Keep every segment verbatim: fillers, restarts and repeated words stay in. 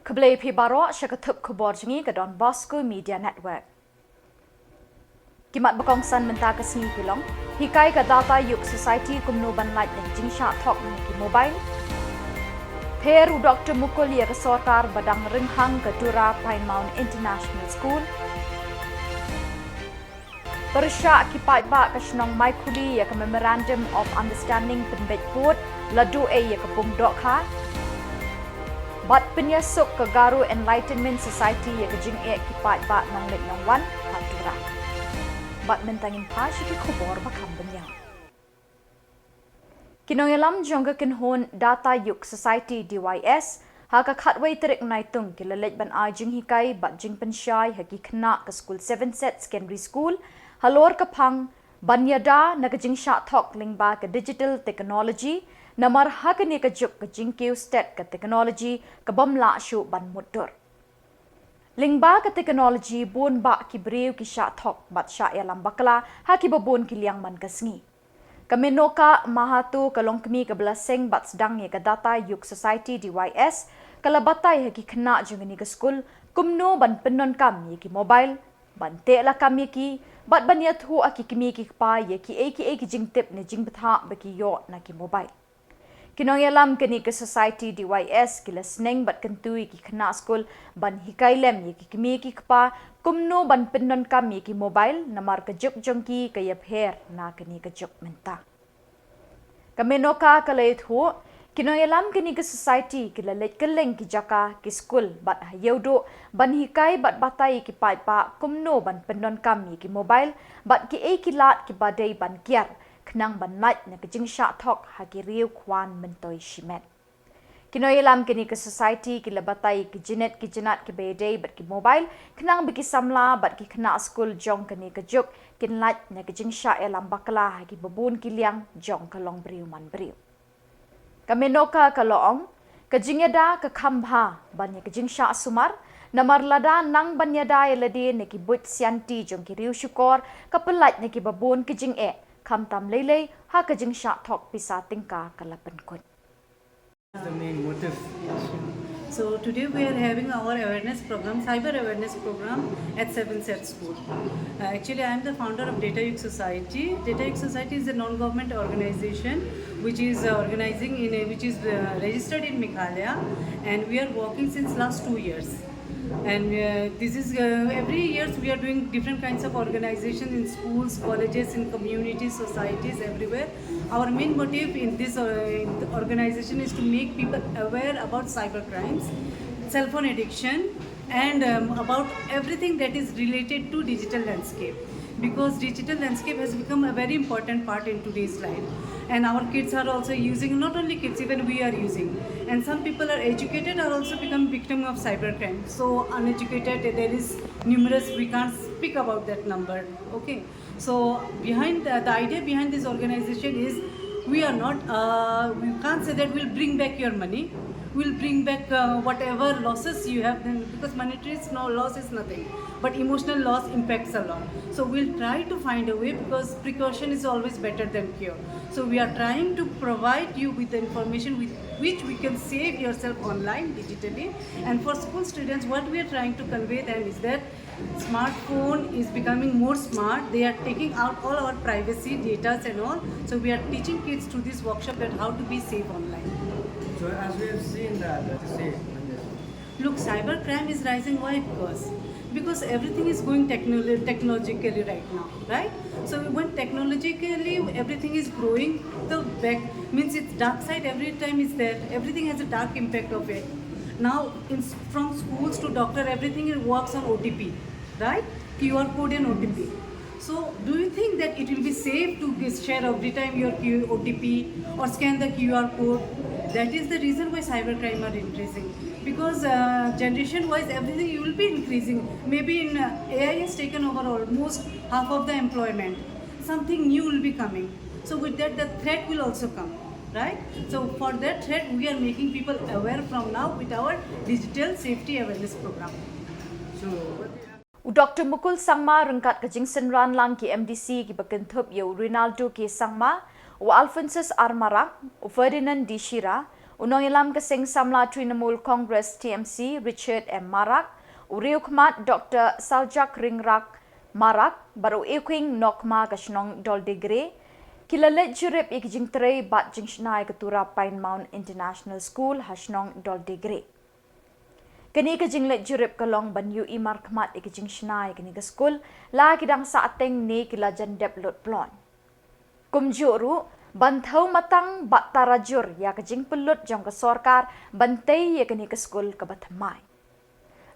Khublei phi baroh sha ka thup khubor jong ngi ka Don Bosco Media Network. Ki mat ba kongsan mynta ka sngi ki long: hikai ka Data Yug Society kumno ban lait na ka jingshah thok na ki mobile. Pher u Doktor Mukul ïa ka sorkar ba dang rynghang ka Tura Pine Mount International School. Pyrshah ki paidbah ka shnong Maikhuli ïa ka Memorandum of Understanding pynbeit pud, la duh ei ïa ka pung dohkha. Bad pynïasuk ka Garo Enlightenment Society ïa ka jingeh ki paidbah nongleit nongwan ha Tura. Bad mynta ngin phai sha ki khubor ba kham bynïaid. Ki nongïalam jong ka kynhun Data Yug Society D Y S ha ka khatwei tarik Naitung ki la leit ban ai jinghikai bad jingpynshai ha ki khynnah ka skul Seven Set Secondary School halor ka phang ban ïada na ka jingshah thok lyngba ka digital technology, namar ha kane ka juk ka jingkiew stet ka technology ka bym lah shuh ban mutdur. Lyngba ka technology bun bah ki briew ki shah thok bad shah ïalam bakla ha kiba bun ki liang man ka sngi. Ka Menoka Mahato ka longkmie kaba la seng bad sdang ïa ka Data Yug Society D Y S ka la batai ha ki khynnah jong kane ka skul kumno ban pyndonkam ïa ki mobile, ban teh lakam ïa ki, bad ban ïathuh ha ki kmie ki kpa ïa kiei kiei ki jingtip ne jingbthah ba ki ïoh na ki mobile. Ki nongïalam kane ka Society D Y S ki la sneng bad kyntu ïa ki khynnah skul ban hikai lem ïa ki kmie ki kpa kumno ban pyndonkam ïa ki mobile, namar ka juk jong ki ka ïapher na kane ka juk mynta. Ka Menoka ka la ïathuh, ki nongïalam kane ka Society ki la leit kylleng ki jaka, ki skul bad ha Ïewduh ban hikai bad batai ïa ki paidbah kumno ban pyndonkam ïa ki mobile bad kiei ki lad kiba dei ban kiar khnang ban lait na ka jingshah thok ha ki riew kwah myntoi shimet. Ki nongïalam kane ka Society ki la batai ïa ki jingeh ki jingat kiba ïadei bad ki mobile khnang ba ki samla bad ki khynnah skul jong kane ka juk kin lait na ka jingshah ïalam bakla ha kiba bun ki liang jong ka longbriew manbriew. Ka Menoka ka la ong, ka jingïada ka kham bha ban ïa ka jingshah sumar, namar lada nang ban ïada ïa lade na ki buit sianti jong ki riew shukor, ka pynlait na kiba bun ki jingeh, khamtam leilei ha ka jingshah thok pisa tyngka ka la pynkut. The main motive. So today we are having our awareness program, cyber awareness program at Seven Set School. Uh, actually, I am the founder of Data Yug Society. Data Yug Society is a non-government organization which is, uh, organizing in a, which is, uh, registered in Meghalaya, and we are working since last two years. And, uh, this is, uh, every years we are doing different kinds of organization in schools, colleges, in communities, societies, everywhere. Our main motive in this, uh, in the organization is to make people aware about cyber crimes, cell phone addiction, and, um, about everything that is related to digital landscape, because digital landscape has become a very important part in today's life, and our kids are also using, not only kids, even we are using, and some people are educated are also become victim of cybercrime. So uneducated, there is numerous, we can't speak about that number. Okay, so behind the, the idea behind this organization is we are not, uh, we can't say that we'll bring back your money, we'll bring back, uh, whatever losses you have, then, because monetary is no loss is nothing, but emotional loss impacts a lot. So we'll try to find a way, because precaution is always better than cure. So we are trying to provide you with the information with which we can save yourself online digitally. And for school students, what we are trying to convey them is that smartphone is becoming more smart. They are taking out all our privacy datas and all. So we are teaching kids through this workshop that how to be safe online. So as we have seen that, uh, say, look, cybercrime is rising. Why? Because, because everything is going technolo-, technologically right now, right? So when technologically everything is growing, the back, means its dark side every time is there. Everything has a dark impact of it. Now, in, from schools to doctor, everything works on O T P, right? Q R code and O T P. So, do you think that it will be safe to gi-, share every time your Q-, O T P or scan the Q R code? That is the reason why cybercrime are increasing. Because, uh, generation-wise, everything will be increasing. Maybe in, uh, A I has taken over almost half of the employment. Something new will be coming. So, with that, the threat will also come, right? So, for that threat, we are making people aware from now with our digital safety awareness program. So, what we have U Doktor Mukul Sangma ryngkat ka jingsynran lang ki M D C kiba kynthup ïa u Rinaldo K Sangma, u Alphonsus R Marak, u Ferdinand D Shira, U nongïalam ka seng samla Trinamool Congress T M C, Richard M Marak, u riewkhmat Doctor Saljak Ringrak Marak, bad u Iewkhing Nokma ka shnong Doldegre, ki la leit jurip ïa ki jingtrei bad jingshna ïa ka Tura Pine Mount International School ha shnong Doldegre. Kane ka jingleit jurip ka long ban ïohi markhmat ïa ka jingshna ïa kane ka skul, la ki dang sah ateng ne ki la jan dep lut ploiñ. Kumjuh ruh, ban thew matang bad tarajur ïa ka jingpynlut jong ka sorkar ban tei ïa kane ka skul kaba thymmai.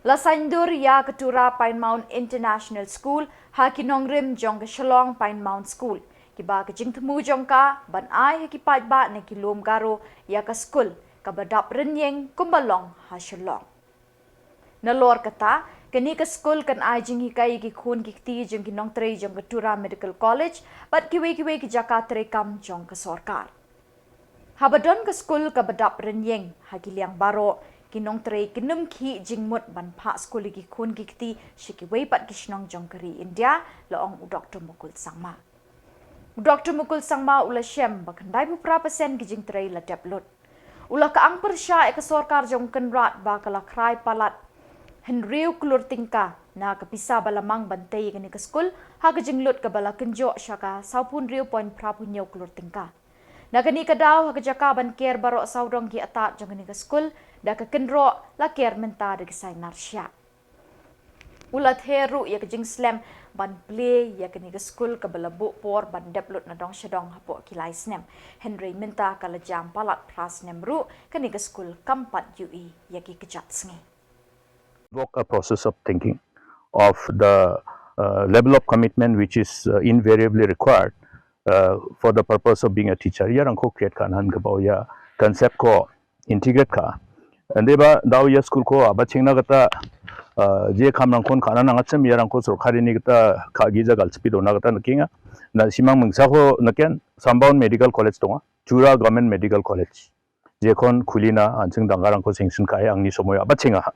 La saiñdur ïa ka Tura Pine Mount International School ha ki nongrim jong ka Shillong Pine Mount School, kiba ka jingthmu jong ka ban ai ha ki paidbah ne ki lum Garo ïa ka skul kaba dap rynïeng kumba long ha Shillong. Nalor kata, kane ka skul kan ai jinghikai ïa ki khun ki kti jong ki nongtrei jong ka Tura Medical College bad kiwei kiwei ki jaka treikam jong ka sorkar. Haba don ka skul kaba dap rynïeng ha ki liang baroh, ki nongtrei kin ym khih jingmut ban phah skul ïa ki khun ki kti sha kiwei pat ki shnong jong ka ri India, la ong u Doctor Mukul Sangma. U Doctor Mukul Sangma u la shem ba khyndai phew phra percent ki jingtrei la dep lut. U la kyang pyrshah ïa ka sorkar jong u Kynrad ba ka la khrai palat hynriew klur tyngka na ka pisa ba la mang ban tei ïa kane ka skul, ha ka jinglut kaba la kynjoh sha ka sawphew hynriew point phra phew hynñiew klur tyngka. Na kane ka daw, ha ka jaka ban ker baroh sawdong ki atad jong kane ka skul, da ka kynroh la ker mynta da ki sainar shiah. U la ther ruh ïa ka jingslem ban plie ïa kane ka skul kaba la buh por ban dep lut na dong sha dong hapoh ki lai snem. Hynrei mynta ka la jam palat phra snem ruh, kane ka skul kam pat ïohi ïa ki kjat sngi. Evoke a process of thinking of the uh, level of commitment which is uh, invariably required uh, for the purpose of being a teacher. Ïa rang ko create kan han ka bau ïa concept ko integrate ka. Ande ba daw ïa school ko aba chingna kata uh, je kam rang kon kana nang acham ïa rang ko sorkari ni kata ka gija gal speed ona kata nakinga. Na simang mengsa ko naken Sambhawan Medical College tonga, Tura Government Medical College. Jekhon khulina anching danggarang ko singsun kai angni somoy aba chinga ha.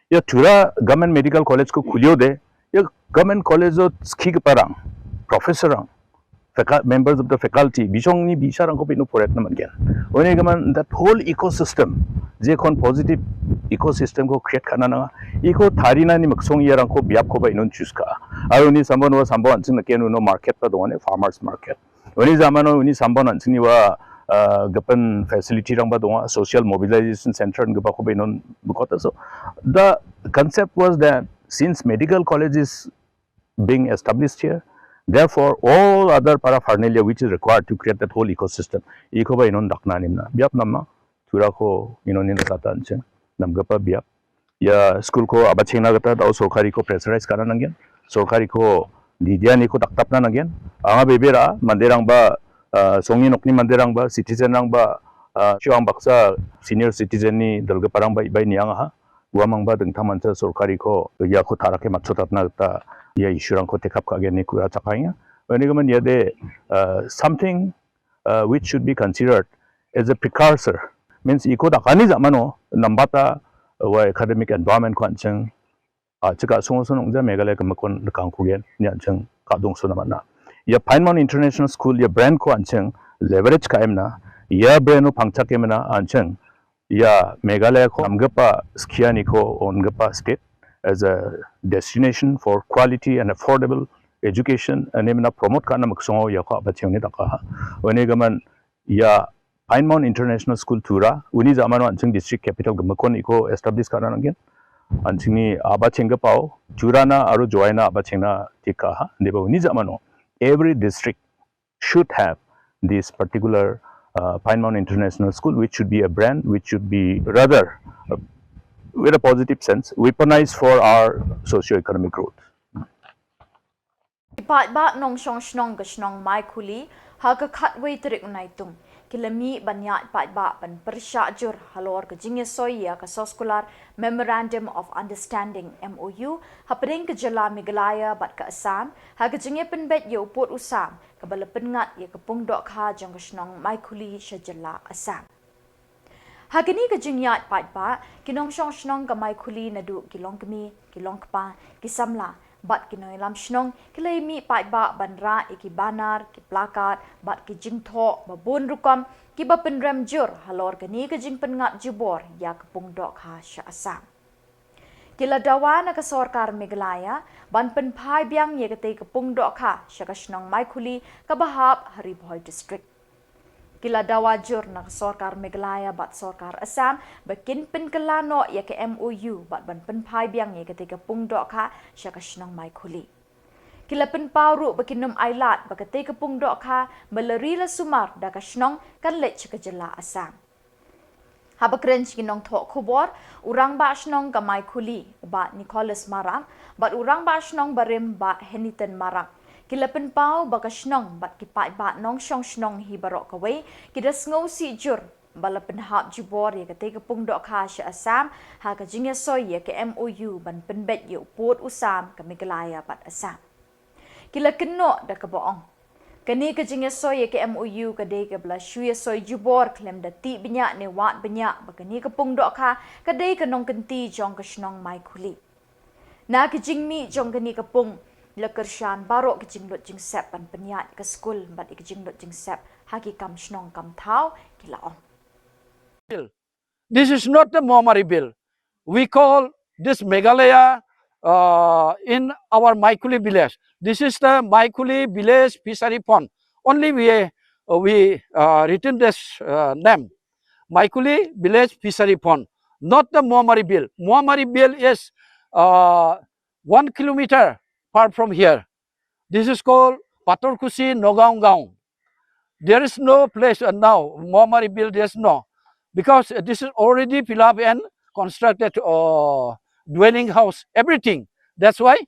Ya Tura Government Medical College ko khulio de, ya Government College o ski ke parang, professor rang, faca- members of the faculty, bisong ni bisa rang ko pinu poret naman gen. One gaman that whole ecosystem, jekhon positive ecosystem ko create kana nanga, iko tharina ni maksong ya rang ko biap ko ba inun choose ka. Aru ni samban wa samban anching na ken uno market pa dongane, farmers market. Uni zaman uni samban an sini wa uh, gapan facility rang ba donga social mobilization center ngi ba ko be non bukota. So the concept was that since medical college is being established here, therefore all other paraphernalia which is required to create that whole ecosystem, iko ba inon dakna nimna biap nama Tura ko inon ni kata anching nam gapa biap. Ya school ko aba chingna kata dau sorkari ko pressurize kana nanggen. Sorkari ko didia ni ko daktap na nanggen. Anga bebera manderang ba uh, songi nokni manderang ba citizen rang ba uh, chuang baksa senior citizen ni dalga parang ba ibai niang ha. Gua mang ba dengtang mancha sorkari ko ya ko tarake matsotat na kata ya issue rang ko tekap ka gen ni kura chakanya. Ini gaman ya de uh, something uh, which should be considered as a precursor. Means iko da kani zaman o nambata wa academic environment ko ancheng uh, chika sungo sunung ja Meghalaya ka makon da kang kugen ni ancheng ka dung suna mana. Ya Pine Mount International School ya brand ko ancheng leverage ka emna ya brand o pangchak emna ancheng ya Meghalaya ko amgapa skia ni ko ongapa state as a destination for quality and affordable education and emna promote kana maksongo ya ko abacheng ni daka. Wani gaman ya Pine Mount International School Tura, uni zaman anching district capital gamakon iko establish kana nangin. Anching ni aba chengga pao, Tura na aru Jowai na aba chengna tika ha. Deba uni zaman every district should have this particular uh, Pine Mount International School, which should be a brand, which should be rather, uh, with a positive sense, weaponized for our socio-economic growth. Ki paidbah nongshong shnong ka shnong Maikhuli ha ka khatwei tarik u Naitung ki la mih ban ïaid paidbah ban pyrshah jur halor ka jingïasoi ïa ka soskular Memorandum of Understanding, M O U, hapdeng ka jylla Meghalaya bad ka Assam ha ka jingïapynbeit ïa u pud u sam kaba la pynngat ïa ka pung dohkha jong ka shnong Maikhuli sha jylla Assam. Ha kane ka jingïaid paidbah, ki nongshong shnong ka Maikhuli naduh ki longkmie, ki longkpa, ki samla bad ki nongïalam shnong ki la ïamih paidbah ban rah ïa ki banner, ki placard bad ki jingthoh ba bun rukom kiba pynrem jur halor kane ka jingpynngat jubor ïa ka pung dohkha sha Assam. Ki la dawa na ka sorkar Meghalaya ban pynphai biang ïa katei ka pung dohkha sha ka shnong Maikhuli kaba hap ha Ri Bhoi District. Ki la dawa jur na ka sorkar Meghalaya bad sorkar Assam ba kin pynkylla noh ïa ka M O U bad ban pynphai biang ïa katei ka pung dohkha sha ka shnong Maikhuli. Ki la pynpaw ruh ba kin ym ailad ba katei ka pung dohkha ba la ri la sumar da ka shnong kan leit sha ka jylla Assam. Haba kren sha ki nongthoh khubor, u rangbah shnong ka Maikhuli, u Bah Nicholas Marak, bad u rangbah shnong barim, Bah Heniton Marak, ki la pynpaw ba ka shnong bad ki paidbah nongshong shnong hi baroh kawei ki da sngewsih jur ba la pynhap jubor ïa katei ka pung dohkha sha Assam ha ka jingïasoi ïa ka M O U ban pynbeit ïa u pud u sam ka Meghalaya bad Assam. Ki la kynnoh da kaba ong, kane ka jingïasoi ïa ka M O U ka dei kaba la shu ïasoi jubor khlem da tih bniah ne wad bniah ba kane ka pung dohkha ka dei ka nongkynti jong ka shnong Maikhuli. Na ka jingmih jong kane ka pung, la kyrshan baroh ka jinglut jingsep ban pynïaid ka skul bad ïa ka jinglut jingsep ha ki kam shnong kam thaw, ki la ong. This is not the Moamari Bill. We call this Meghalaya uh, in our Maikhuli village. This is the Maikhuli village fishery pond. Only we uh, we uh, written this uh, name, Maikhuli village fishery pond, not the Moamari Bill. Moamari Bill is uh, one kilometer far from here. This is called Patorkusi Nogaon Gaon. There is no place uh, now, Moamari Bill, there is no. Because uh, this is already fill up and constructed uh, dwelling house, everything. That's why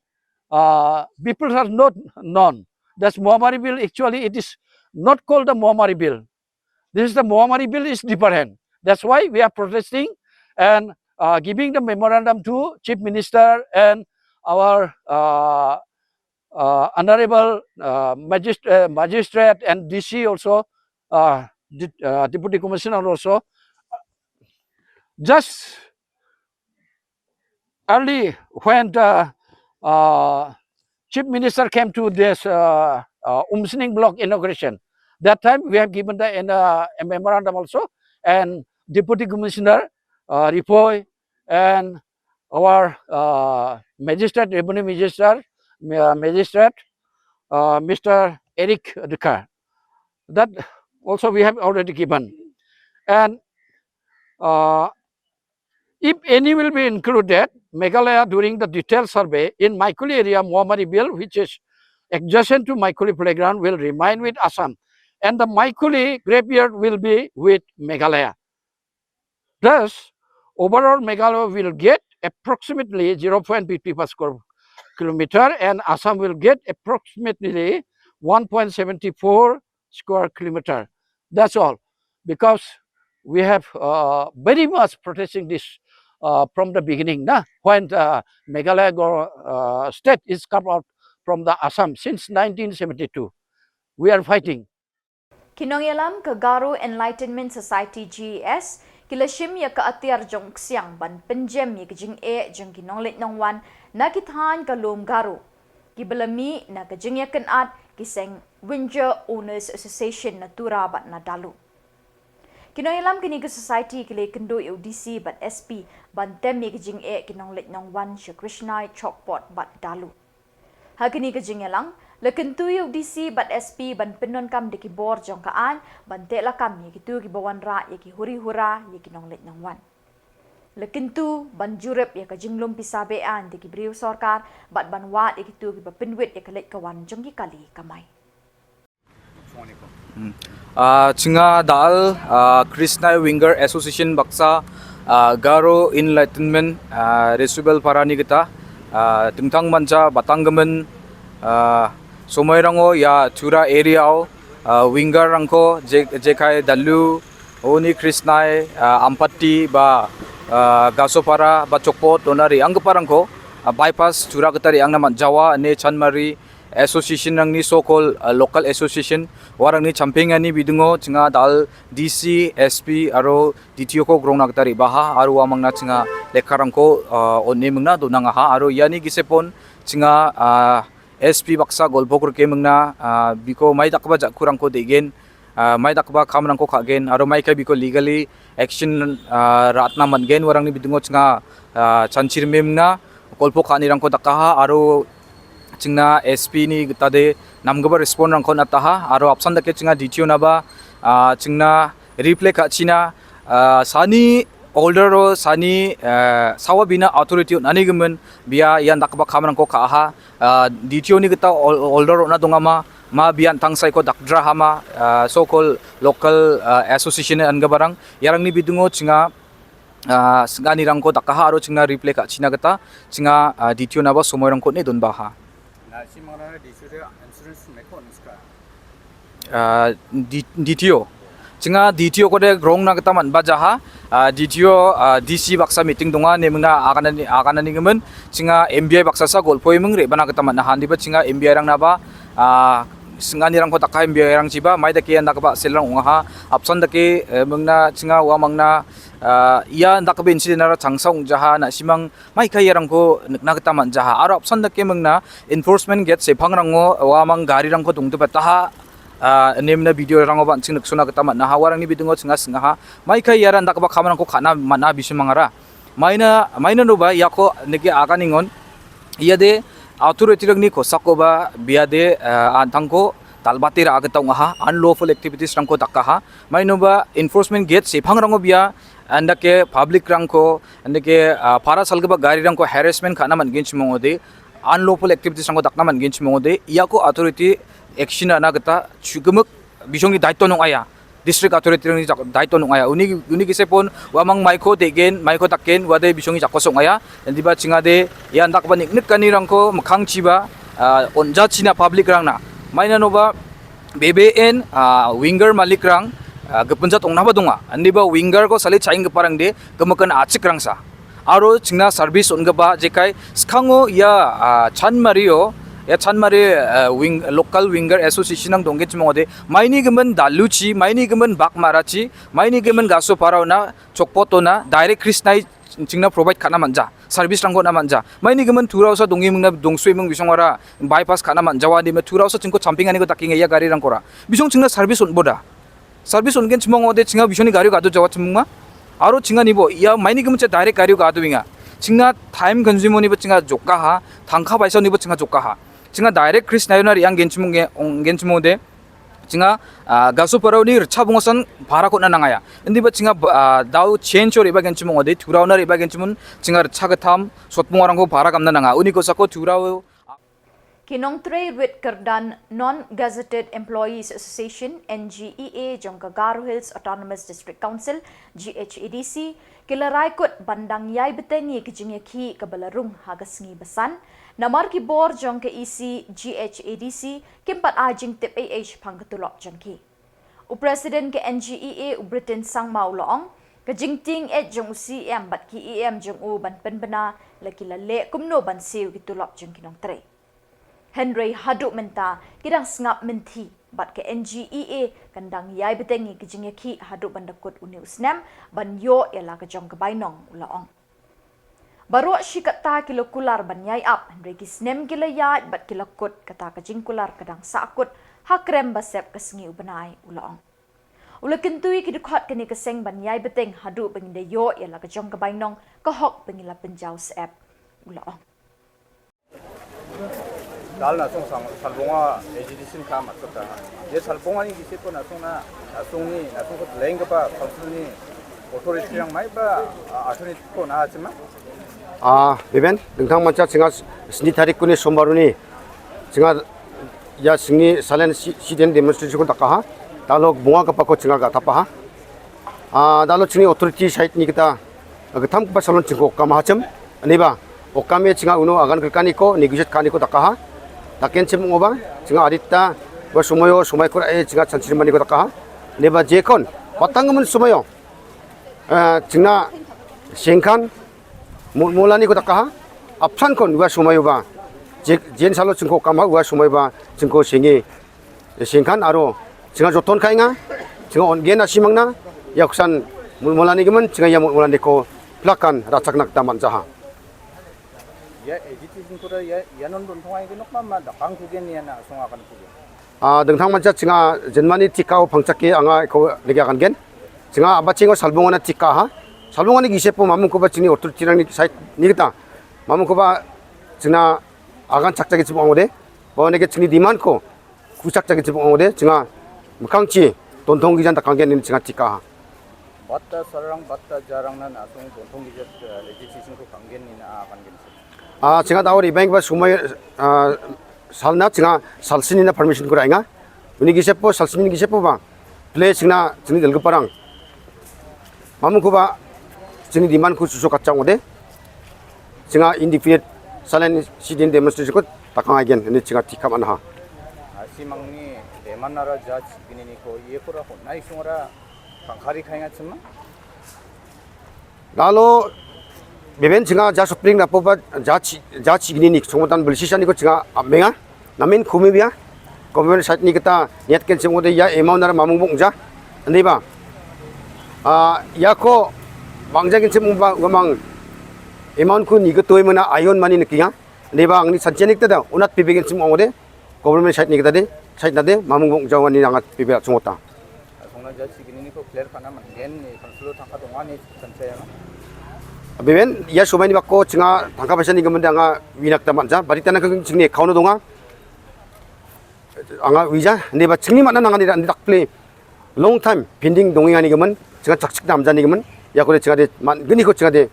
uh, people are not known. That's Moamari Bill, actually, it is not called the Moamari Bill. This is the Moamari Bill is different. That's why we are protesting and uh, giving the memorandum to Chief Minister and our uh, uh, Honorable uh, magist- uh, Magistrate and D C also, uh, De- uh, Deputy Commissioner also. Just early when the uh, Chief Minister came to this uh, uh, Umsning block inauguration, that time we have given the in, uh, a memorandum also, and Deputy Commissioner uh, Ripoi and our uh, magistrate, revenue magistrate, uh, magistrate, uh, Mister Eric Dukar. That also we have already given. And uh, if any will be included, Meghalaya during the detailed survey in Maikhuli area, Moamari Bill, which is adjacent to Maikhuli playground, will remain with Assam. And the Maikhuli graveyard will be with Meghalaya. Thus, overall Meghalaya will get approximately zero point fifty per square kilometer and Assam will get approximately one point seven four square kilometer. That's all. Because we have uh, very much protesting this uh, from the beginning. Na? When uh, Meghalaya go, uh, state is carved out from the Assam since nineteen seventy-two. We are fighting. Ki nongïalam ka Garo Enlightenment Society, G E S, ki la shim ïa ka atiar jong u ksiang ban pynjem ïa ka jingeh jong ki nongleit nongwan na ki thaiñ ka lum Garo, kiba la mih na ka jingïakynad ki seng Winger Owners Association na Tura bad na Dalu. Ki nongïalam kane ka society ki la ïakynduh ïa u D C bad S P ban tem ïa ka jingeh ki nongleit nongwan sha Krishnai, Chokpot bad Dalu. Ha kane ka jingïalang, la kyntu ïa u D C bad S P ban pyndonkam da ki bor jong ka aiñ ban teh lakam ïa kito kiba wanrah ïa ki huri hura ïa ki nongleit nongwan. La kyntu ban jurip ïa ka jinglum pisa be-aiñ da ki briew sorkar bad ban wad ïa kito kiba pynwit ïa ka leit ka wan jong ki kali kamai. Chinga dal Krishnai Winger Association baksa, Garo Enlightenment Resubel Parani kita, tengtang manja batang gemen, somoi rango ya Tura area o, Winger rangko, jekai dalu, oni Krishnai, Ampati ba, Gasopara ba Chokpot donari anggepa rangko, bypass Tura ketari ang naman Jawa ne Chanmari, association rangni so called local association warangni champing ani bidungo chinga dal D C, S P aro D T O ko grong nak tari baha aro amang na chinga lekha rangko, one mengna do nang aha aro yani gisepon chinga, S P baksa golpok rke mengna, biko mai dakba jak kurang ko degen, Ah, mai da kaba kham rangko kha gen, aro mai ka biko legally action, ah, ratna man gen warang ni bidungo chinga, ah, chanchir mem na, kolpo khani rangko da kaha, aro chingna S P ni gita de namgaba respond rangko na taha, aro apsan dake chinga D T O naba, ah, chingna reply kha china, ah, sani order o sani, ah, sawa bina authority nani gemen bia yan da kaba kham rangko kha ha, ah, D T O ni gita ol-, order na donga ma, ma bian tang sai ko dakdra hama, ah, so called local, ah, association an gabarang, yarang ni bidungo chinga, ah, sngani rangko dakaha aro chingna reply ka china gata, chinga, ah, D T O naba somoi rangko ne don baha. Na si mangra D C de insurance me ko niska. Ah, D-, D T O. Chinga D T O ko de grong na gata man bajaha, ah, D T O, ah, D C baksa meeting donga ne mengna agana ni, agana ni gemen, chinga M B I baksa sa golpoi mengre bana gata man nahan diba chinga M B I rang naba, ah, sngani rangko dakaha M B I rang chiba, mai dake yan dakaba selang ungaha, apsan dake, eh, mengna chinga wa mangna, ah, ya dakaba incident ara changsong jaha na simang mai kai yarangko nekna gata man jaha. Aro apsan dake mengna enforcement gate sephang rango wa mang gari rangko dungtu bataha, ah, nemna video rango ban ching neksuna gata man naha warang ni bidungo chinga singaha. Mai kai yaran dakaba kham rangko khana man na bisimangara. Maina, maina no ba yako neke aga ningon. Iya de authority rang ni ko sako ba bia de, eh, antang ko talbati ra aga tong aha unlawful activities rangko dakaha. Maino ba enforcement gate sephang rango bia andake public rangko andake, ah, para salga ba gari rangko harassment khana man gen chimong ode unlawful activities rangko dakna man gen chimong ode yako authority action ana gata chugemuk bisong ni daito nong aya. District authority ni jak daito nung aya. Uni, uni kise pon wa mang maiko tegen, maiko taken, wa de bisongi jako song aya. Diba chinga de, ya ndak ba nik nik kani rangko, makhang chiba, ah, onja china public rang na. Maina no ba, B B N, ah, winger malik rang, ah, gepenjat ong naba dunga. Andi ba winger ko sali chaing geparang de, gemakan achik rang sa. Aro chingna service on gaba jekai skango ya, ah, Chanmario, ya Chanmari, ah, wing, local winger association ang dongge chimong de, maini gemen daluchi, maini gemen bakmarachi, maini gemen gaso parao na, chokpoto na, direct krisnai chingna provide khana manja, service rangko na manja. Maini gemen thurao sa dongi mengna dongsui meng bisong ara, bypass khana manja wa di me thurao sa chingko champing ani ko taking ya gari rangkora. Bisong chingna service on boda. Service on gen chimong ode chinga bisoni gari gadu jawa chimong ma. Aro chinga nibo, ya maini gemen che direct gari gadu winga. Chinga time consume ni bo chinga jokka ha, thangkha paisa ni bo chinga jokka ha. Chinga direct krisnayo na riang gen chimong ge, ong gen chimong de. Chinga, ah, gaso parao ni rcha bungosan para ko na nangaya. Indi ba chinga, ah, dau change or iba gen chimong ode, thurao na iba gen chimong, chinga rcha gatham, sotmong orang ko para kam na nanga. Uni ko sako thurao. Ki nongtrei rit kyrdan Non-Gazetted Employees Association, N G E A, jong ka Garo Hills Autonomous District Council, G H A D C, ki la rai kut ban dang ïai bteng ïa ki jingïakhih kaba la rung ha ka sngi ba san, namar ki bor jong ka E C G H A D C kim pat ai jingtip ei ei shaphang ka tulop jong ki. U President ka N G E A u Britain Sangma u la ong, ka jingtieng eh jong u C M bad ki E M jong u ban pynbna la ki la leh kumno ban siew ki tulop jong ki nongtrei. Hynrei haduh mynta ki dang sngap mynthi bad ka N G E A kan dang ïai bteng ïa ki jingïakhih haduh ban da kut une u snem ban ïoh ïa la ka jong ka bainong, u la ong. Baroh shi katta ki la kular ban ïai ap, hynrei ki snem ki la ïaid bad ki la kut, kata ka jingkular ka dang sah kut ha krem ba sep ka sngi u bnai, u la ong. U la kyntu ïa ki dkhot kane ka seng ban ïai bteng haduh ba ngin da ïoh ïa la ka jong ka bainong, ka hok ba ngin la pynjaw syep, u la ong. Dal na song sang salbonga agitation ka mat kata. Ye salbonga ni kisi ko na song na, na song ni, na song ko leng ka ba council ni authority yang mai ba, ah, attorney ko na chima. Ah, beben, dengthang mancha chinga sni tarik kuni sombar ni. Chinga ya sini silent si-, sit-in demonstration ko takaha. Dalo bunga ka pako chinga ga tapaha. Ah, dalo chini authority side ni kita, ah, githam ka pasalon chingko kama hachem. Ani ba, okam e chinga uno agan kerkani ko, negotiate kani ko takaha. Taken chem ngoba, chinga adita, ba sumayo, sumai kura e chinga chanchir mani ko takaha. Ani ba jekon, patang mun sumayo. Ah, chingna sengkhan, mu-, mulani ko takaha. Apsan kon, wa sumayo ba. Je-, jen salo chingko kama, wa sumayo ba, chingko singi. Sengkhan aro, chinga joton kai nga, chinga on gen asimang na, ya kusan mul-, mulani gemen, chinga ya mul-, mulani ko plakan rachak nak taman jaha. Ya, eh, jiti singkura ya, ya non don thongai genok ma, ma dakang kugen ya na songa kan kugen. Ah, dengthang manja chinga jenmani tika o phangchak ke anga ko legi akan gen. Chinga aba chingo salbong ana tika ha. Salbong ani gise po mamung ko ba chini authority nang ni side ni kita. Mamung ko ba china akan chak chak chibong ode. Ba ne ke chini demand ko kuchak chak chibong ode. Chinga mekang chi tontong gijan takang gen ni chinga tika ha. Batta sarang, batta jarang nan asung tontong gijan, eh, registration ko kang gen ni na akan gen. Ah, chinga daw ri bank ba sumai, ah, salna chinga salsini na permission ko rainga. Uni gise po salsini gise po ba. Ple chinga chini del parang. Mamung ko ba chini demand ko susu kachang ode. Chinga indefinite silent sit-in demonstration ko takang again. Ini chinga tikam anha. Asi mangni demand nara judge gini ni ko iye ko ra ko nai sungra kangkari kainga chima. Lalo beben chinga ja supreme na poba ja chi ja chi gini ni sungmatan belsi sani ko chinga amenga namin kumi bia government side ni kita niat ken chim ode ya amount nara mamung bung ja ni ba. Ah, ya ko bang ja ken chim ba gamang amount ku ni ko toy mana ayon mani ni kinga ni ba ang ni sanchenik tada unat pibe ken chim ode. Government side ni kita de, side na de, mamung bung jawan ni nangat pibela chungota. Asungna ja chi gini ni ko clear kana man gen ni council thangka donga ni sanche ya. Beben ya sumai ni bako chinga thangka paisa ni gamenda anga winak taman ja, bari tana keng chingni account donga. Anga wija, ni ba chingni mana nanga ni dak play long time pending dongi ani gamen, chinga chak chik nam ja ni gamen, ya ko de chinga de man gini ko chinga de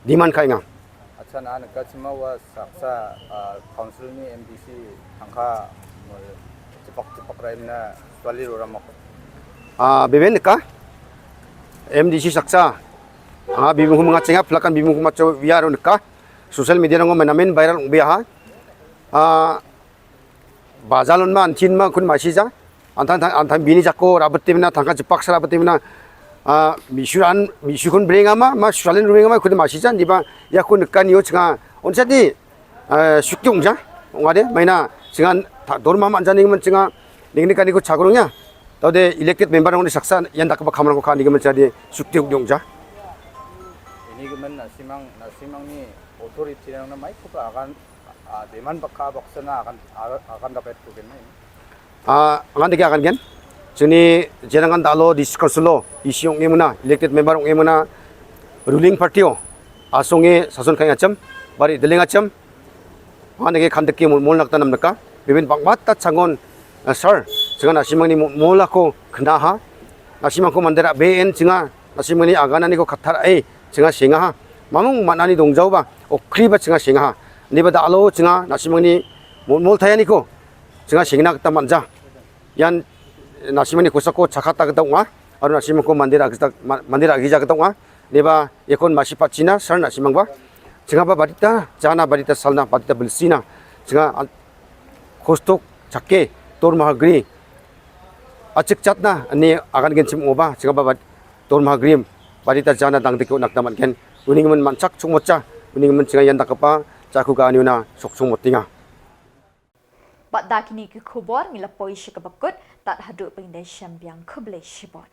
demand kai nga. Acha na neka chima wa saksa, ah, council ni M D C thangka mul cepak cepak rai na suali rora mok. Ah, beben neka M D C saksa. Ah, bibung hum nga chinga pelakan bibung hum macho biar neka social media ngo menamen viral biar ha. Ah, Bajalon ma antin ma kun masija. Antan antan bini jako rabetim na tangka jepak sara betim na. Ah, misuran misukun bringa ma ma sualin bringa ma kun masija diba ya kun kan yo chinga. Onsa di, ah, sukyung ja. Ngade maina chinga dorma man jani man chinga. Ning ni kani ko chagrung ya. Tau de elected member ngone saksa yan dak ba kamran ko kan ni man jadi sukyung ja. Ini gemen nasimang nasimang ni authority nang na mai ko akan Ah, demand bakha baksa na akan akan dapat ko gen na. Ah, ngan dege akan gen. Chini jenangan dalo district council lo isi ong emuna elected member ong emuna ruling party o asong e sason kai ngacham bari deling ngacham. Ngan dege khandek ki mul mul nak tanam neka bibin bang mata changon, ah, sir chinga nasimang ni mul mul ako kena ha nasimang ko mandera ben chinga nasimang ni agana ni ko khatar ai chinga singa ha mamung mana ni dongjau ba okri ba chinga singa ha. Ni ba da alo chinga nasimang ni mul mul thaya ni ko chinga singna kita manja. Yan nasimang ni kusa ko chakata kita unga aru nasimang ko mandir agita mandir agija kita unga. Ni ba yakon masi pachina sar nasimang ba chinga ba badita jana badita salna badita belsina chinga kostok chake tor mahagri achik chatna ni akan gen chim oba chinga ba tor mahagri badita jana dang dikyo nak damat gen. Uning men manchak chung mocha uning men chinga yan dakapa chaku ga aniuna sok chung motinga. Bad da kini ki khubor ngi la poi shi ka bakut tat haduh pynda shem biang khublei shibun.